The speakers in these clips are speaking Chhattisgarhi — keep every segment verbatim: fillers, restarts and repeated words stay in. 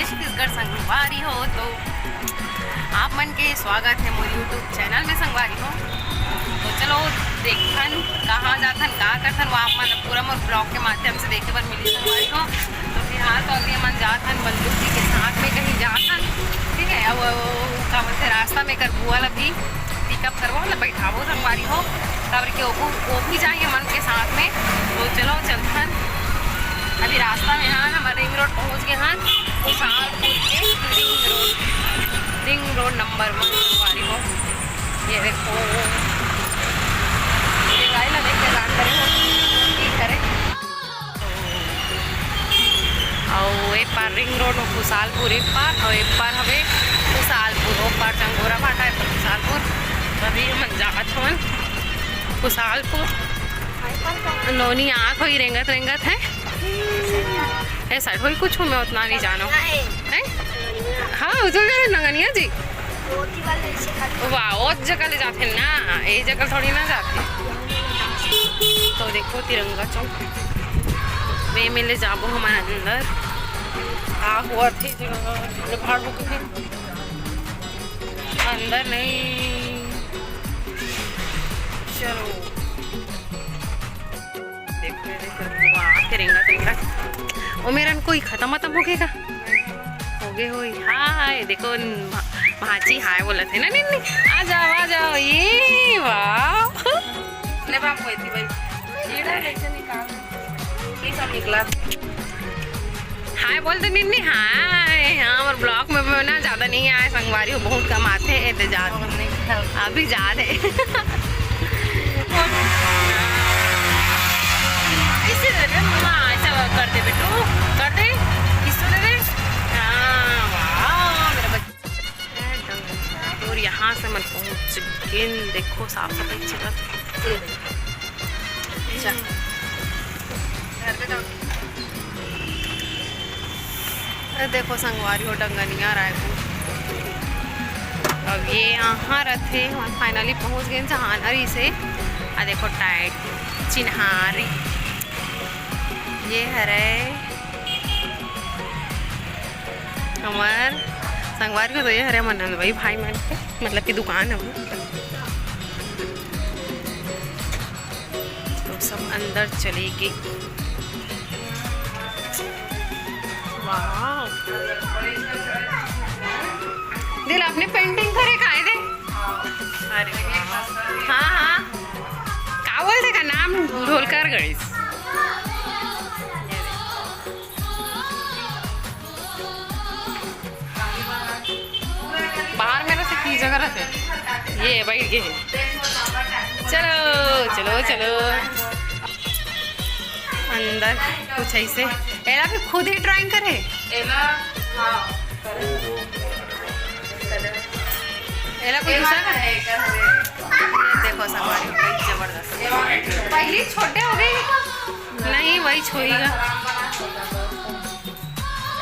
छत्तीसगढ़ संगवारी हो, तो आप मन के स्वागत है मोर YouTube चैनल में संगवारी हो। तो चलो देखथन कहाँ जाथन, का करथन, वो आप मन पूरा मोर ब्लॉग के माध्यम से देखे बर मिली संगवारी हो। तो फिलहाल तो अभी हमन जाथन बल्लू जी के साथ में कहीं जाथन, ठीक है। अब वो का बोलथे, रास्ता में कर बुआ ला भी पिकअप करबो, मतलब बैठाबो संगवारी हो, काबर के ओहू, वो भी जाही हमन के साथ में। तो चलो चलथन, अभी रास्ता में हन, हमर रिंग रोड पहुँच गे हन, खुशालपुर के ring road, ring road number one संगवारी हो। ये देखो, ये गाड़ी ला देख के जान करे हो की करे। अउ ए पार रिंग रोड हो खुशालपुर, ए पार, अउ ए पार हवे खुशालपुर, ओ पार चंगोरा भाटा, ए पार खुशालपुर। अभी हमन जात हवन खुशालपुर। नोनी आँख होई रेंगत रेंगत है। ऐसा होई कुछ, मैं उतना नहीं जानो। हैं? हाँ, उजल जाए नंगनिया जी। वाह, ओ जगह ले जाथे ना, ए जगह थोड़ी ना जाथे। तो देखो तिरंगा चौक, वे में ले जाबो हमन अंदर। का हुआ थे जगह, भाड़ हो गए। अंदर नहीं, चलो। देखो, देखो, वाह, तिरंगा, तिरंगा। ओ मेरन कोई खत्म, खत्म हो गए का? हो गए होई। हाय, देखो, भा-, भांची हाय बोलत है ना, निन्नी? आ जाओ, आ जाओ, ये, वाह। ले बाप, कोई थी भाई। ये ना कैसे निकाल? ये सब निकला। हाय बोल दे निन्नी, हाय। हाँ, हमर ब्लॉग में, में ना ज्यादा नहीं आए संगवारी हो, बहुत कम आथे, ए ते जात। अभी जात है। ऐसे दे दे, मम्मा, ऐसा कर दे बेटू, कर दे, किस दे दे। हाँ, वाह, मेरा बच्चा। और यहाँ से मन पहुँच गेन, देखो साफ सफाई चलत। ये देखो। अच्छा। घर पे तो ए देखो संगवारी हो डंगनिया रायपुर। अब ये यहाँ रथे, हम finally पहुँच गेन जहाँ आना रहिसे। आ देखो टाइट चिन्हारी ये हरे हमर संगवारी हो, तो ये हरे हमर नंदवाई भाई मन के, मतलब कि दुकान हवे। तो सब अंदर चले गे। वाह। दिल अपने पेंटिंग करे काय दे। अरे वाह। हाँ, हाँ। का बोलथे का नाम ढोलकर गणेश। बाहर में रथे की जगह रथे, ये बैठ गए हैं। चलो, चलो, चलो। अंदर कुछ ऐसे, एला भी खुद ही ड्राइंग करे। एला, हाँ। एला कोई दूसरा करे? देखो संगवारी, बड़ी जबरदस्त। पहली छोटे हो गई। नहीं, वही छुएगा।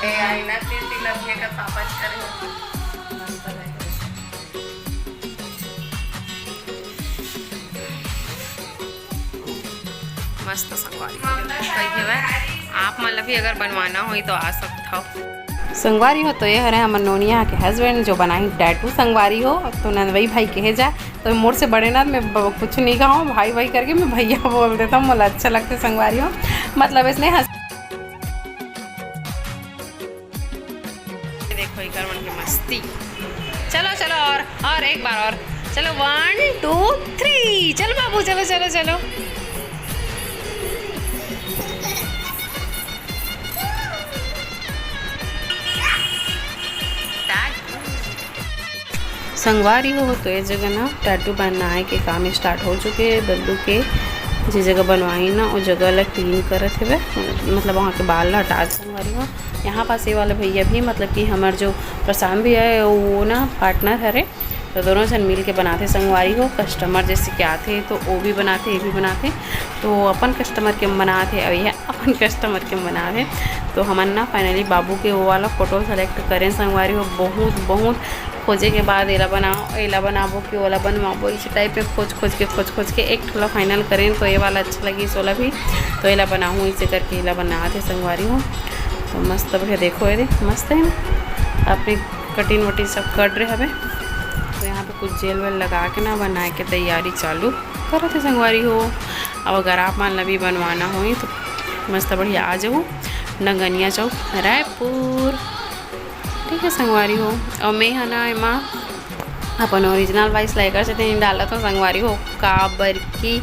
ए, आईना तीर तिलक लेकर पापा जी करे। मस्त संगवारी हो, कही हवय, आप मन ला भी अगर बनवाना होई तो आ सकत हव। संगवारी हो, तो ये हरे हमर नोनिया के husband जो बनाही tattoo संगवारी हो, तो नंदवई भाई कहे जाए, तो मोर से बड़े ना मैं ब-, कुछ नहीं कहूँ, भाई भाई करके मैं भैया बोल देता हूँ, मोला अच्छा लगता है संगवारी हो, मतलब इसने हंस देखो एकर मन के मस्ती। चलो, चलो, और, और एक बार और। चलो, one, two, three। चलो बाबू, चलो, चलो, चलो। संगवारी हो, तो ये जगह ना tattoo बनाए के काम start हो चुके हे। बल्लू के जे जगह बनवाई ना, वो जगह ला clean करत हेवे, मतलब वहाँ के बाल ला हटा। संगवारी हो, यहाँ पास ये वाला भैया भी, मतलब कि हमर जो प्रशांत भैया है, वो ना partner हरे, तो दोनों झन मिल के बनाथे संगवारी हो। Customer जैसे कि आथे तो वो भी बनाथे, ये भी बनाथे, तो अपन customer के बनाथे, अब ये अपन customer के बनाथे। तो हमन ना finally बाबू के वो वाला photo select करें संगवारी हो। बहुत, बहुत खोजे के बाद एला बनाओ, एला बनाबो कि ओला बनवाबो, इस type में खोज, खोज के, खोज, खोज के एक ठोला final करें, तो ये वाला अच्छा लगी, सोला भी, तो एला बनाहूँ, इसे करके एला बनाथे संगवारी हो। तो मस्त बढ़िया देखो, ये दे, मस्त है ना, अपने कटिंग वटिंग सब कर रहे हवे। तो यहाँ पे कुछ जेल वेल लगा के ना बनाए के तैयारी चालू करत हे संगवारी हो। अब अगर आप मन ला भी बनवाना होही तो मस्त बढ़िया आ जाओ नंगनिया चौक रायपुर। ठीक है संगवारी हो, और मैं है ना एमा अपन ओरिजिनल वॉइस ला एकर सेती नहीं डालत हो संगवारी हो, काबर कि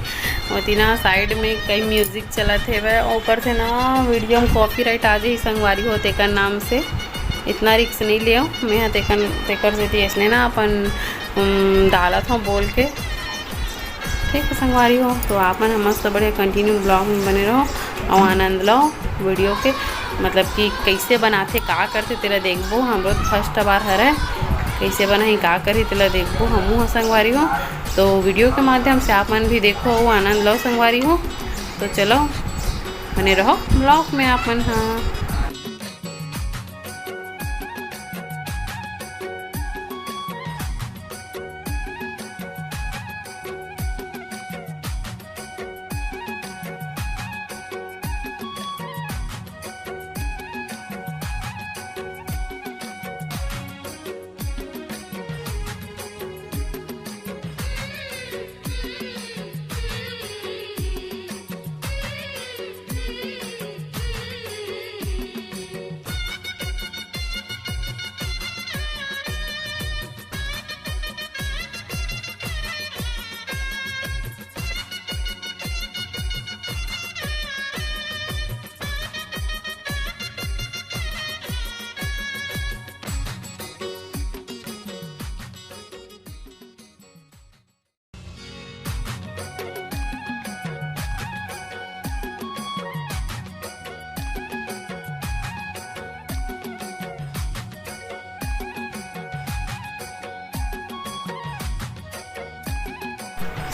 ओती ना साइड में कई म्यूजिक चलत हेवय, ऊपर से ना वीडियो में कॉपीराइट आ जाही संगवारी हो, तेकर नाम से इतना रिस्क नहीं लेव मैं ह, तेकर तेकर सेती ऐसने ना अपन, उम, डालत हो बोल के। ठीक है संगवारी हो, तो आप मन ह मस्त बढ़िया कंटिन्यू ब्लॉग में बने रहो और आनंद लो वीडियो के, मतलब कि कैसे बनाथे, का करथे, तेला देखबो। हमरो फर्स्ट बार हरे, कैसे बनाही, का करही, तेला देखबो हमू ह संगवारी हो। तो वीडियो के माध्यम से आप मन भी देखो और आनंद लो संगवारी हो। तो चलो बने रहो ब्लॉग में आप मन ह।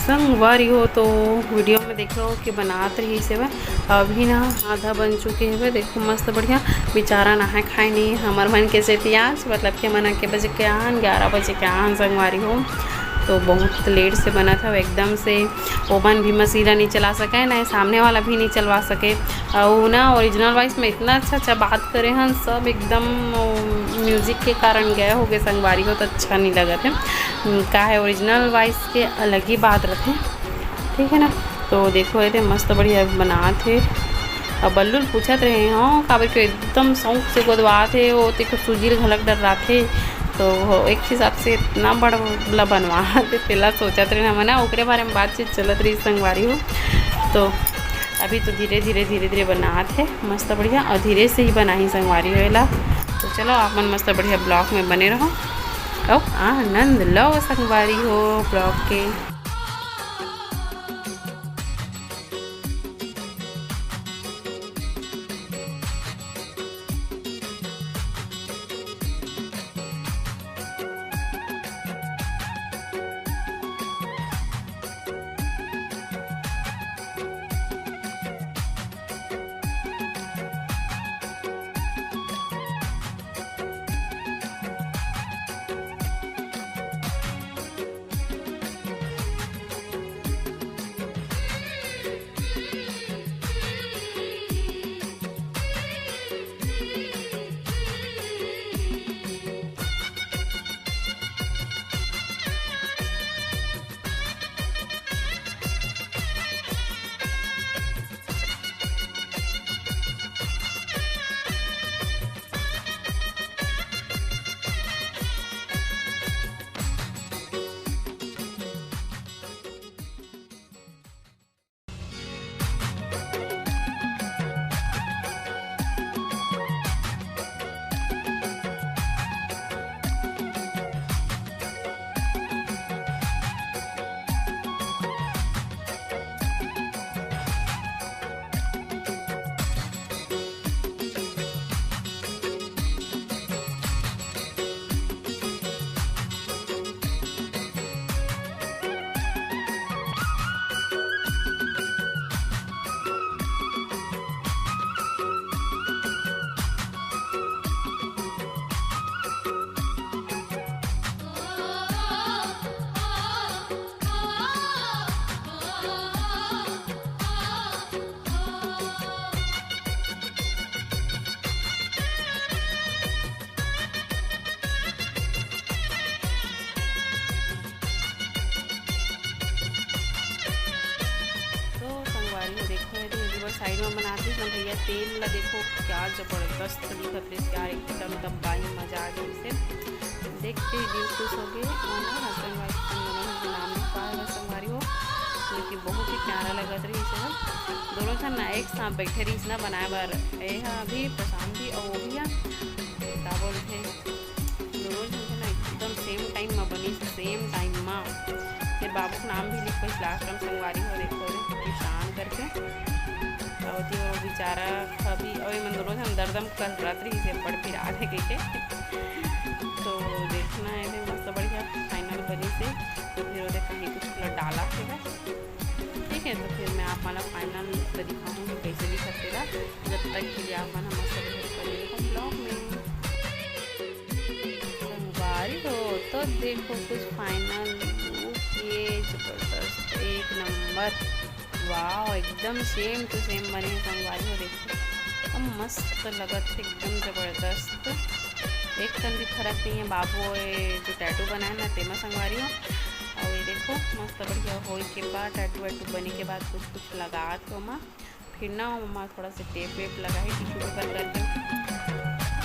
संगवारी हो, तो वीडियो में देखो कि बनात रही से अभी ना आधा बन चुके हवे। देखो मस्त बढ़िया, बेचारा नहाए खाए नहीं, हमर मन के सेती आज, मतलब कि मन के बजे के आन, ग्यारह बजे के आन संगवारी हो, तो बहुत लेट से बनत हवे एकदम से। ओवन भी मशीन नहीं चला सके ना, सामने वाला भी नहीं चलवा सके। और ना ओरिजिनल वॉइस में इतना अच्छा अच्छा बात करे हन सब, एकदम म्यूजिक के कारण गए हो गए संगवारी हो, तो अच्छा नहीं लगत है। हम्म, का है, ओरिजिनल वॉइस के अलग ही बात रहते, ठीक है ना। तो देखो, ये मस्त बढ़िया बनात हे। अब बल्लू ल पूछत रहे हो, काबर के एकदम शौक से गोदवात हे, वो तेको सूजी ल घलक डर्राथे, तो एक हिसाब से इतना बड़ ला बनवात हे, तेला सोचत रहे हमन ना, ओकरे बारे में बातचीत चलत रही संगवारी हो। तो अभी तो धीरे धीरे धीरे धीरे बनात हे मस्त बढ़िया, और धीरे से ही बनाही संगवारी हो एला। तो चलो आप मन मस्त बढ़िया ब्लॉग में बने रहो, और आनंद लो संगवारी हो ब्लॉग के। तेल में बनात रहिस ना भैया, तेल ला देखो क्या जबरदस्त दिखत रहिस यार, एकदम तबाही मजा आ गई से। देख के ही दिल खुश हो गए। और ना husband wife हम दोनों के नाम लिखवाए हुए संगवारी हो, जो कि बहुत ही प्यारा लगत रहिस है। दोनों झन ना एक साथ बैठे रहिस ना बनाए बर, ये हा अभी प्रशांत भी और वो भी हा, का बोलते हैं, दोनों झन के ना एकदम सेम टाइम में बनिस, सेम टाइम में। फिर बाबू के नाम भी लिखवाइस लास्ट टाइम संगवारी हो, देखो रे, ईशान करके। और जी, वो बेचारा अभी, और ये मन दोनों झन दर्द में कल रात रही से पड़ फिर आ गए के। तो देखना है, फिर मस्त बढ़िया फाइनल बनिस हे। तो फिर ओदे कहीं कुछ पूरा डाला फिर, ठीक है। तो फिर मैं आप मन ला फाइनल तो दिखाऊंगी कैसे दिखत तेला। जब तक के लिए आप मन हमर सब हेल्प कर रहे हो ब्लॉग में। संगवारी हो, तो देखो कुछ फाइनल लुक, ये जबरदस्त, एक नंबर। वाओ, एकदम सेम टू सेम बने हे संगवारी हो। देखो, एकदम मस्त लगत हे, एकदम जबरदस्त, एक कन भी फर्क नहीं है। बाबू ये जो टैटू बनाए ना, तेमा संगवारी हो। और ये देखो, मस्त बढ़िया होए के बाद, टैटू वैटू बने के बाद कुछ कुछ लगात हो मा, फिर ना ओमा थोड़ा सा टेप वेप लगा है, टिश्यू पेपर करके।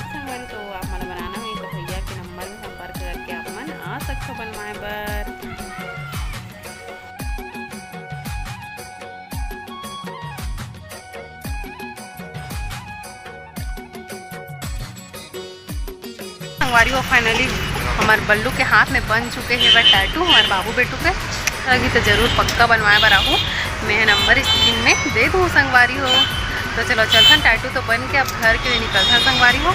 संगवारी, तो आप मन बनाना है तो भैया के नंबर में संपर्क करके आप मन आ सकते हो बनवाए बर। संगवारी हो, फाइनली हमार बल्लू के हाथ में बन चुके हैं वह टैटू, हमारे बाबू बेटू के। अभी तो जरूर पक्का बनवाए बर आहू, मैं नंबर स्क्रीन में दे दूँ संगवारी हो। तो चलो चलथन, टैटू तो बन के अब घर के लिए निकलथन संगवारी हो।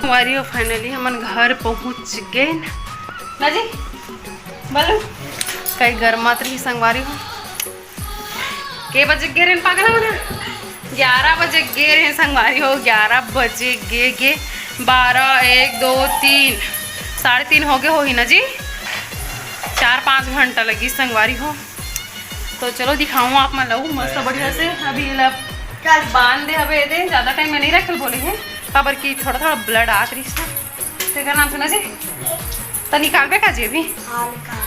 संगवारी हो, फाइनली हमन घर पहुँच गए ना जी। बल्लू, कई गरमात रही संगवारी हो। के बजे गे रेन पागल हो ना? ग्यारह बजे गे रहे संगवारी हो, ग्यारह बजे गे गे, बारह, एक, दो, तीन, साढ़े तीन हो गए होही ना जी, चार पाँच घंटा लगी संगवारी हो। तो चलो दिखाऊँ आप मन लहू मस्त बढ़िया से। अभी लब बांध दे हवे दे, ज़्यादा टाइम में नहीं रखल बोले हैं, काबर कि थोड़ा थोड़ा ब्लड आत रही, तेकर नाम से ना जी। तो निकालबे का जी अभी? हाँ, निकाल।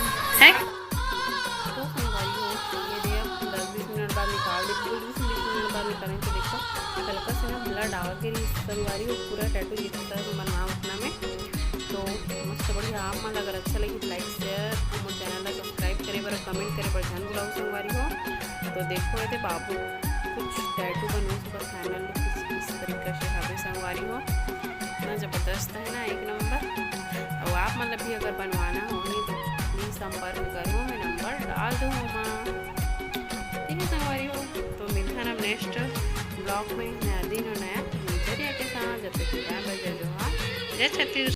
हैं? तो संगवारी हो, ये दे अब दस बीस मिनट बाद निकाल दे, बिल्कुल बीस बीस मिनट बाद निकालें तो देखो, हल्का से ना ब्लड आवत के रही संगवारी हो, पूरा टैटू जितना तरह से बनवा उतना में। तो मस्त बढ़िया, आप मन अगर अच्छा लगी तो लाइक, शेयर, हमर चैनल ला सब्सक्राइब करे बर, कमेंट करे बर झन भुलाओ संगवारी हो। तो देखो, ये दे बाबू कुछ टैटू बनवे के बाद फाइनल लुक कुछ इस तरीका से हवे संगवारी हो, इतना जबरदस्त है ना, एक नंबर। और आप मन ला भी अगर बनवाना होही तो प्लीज संपर्क करो, मैं नंबर डाल दूँ ओमा। ठीक है संगवारी हो, तो मिलथन अब नेक्स्ट ब्लॉग में नया दिन और नया नजरिया के साथ। जब तक के लिए बाय बाय, जय जोहार, जय छत्तीसगढ़।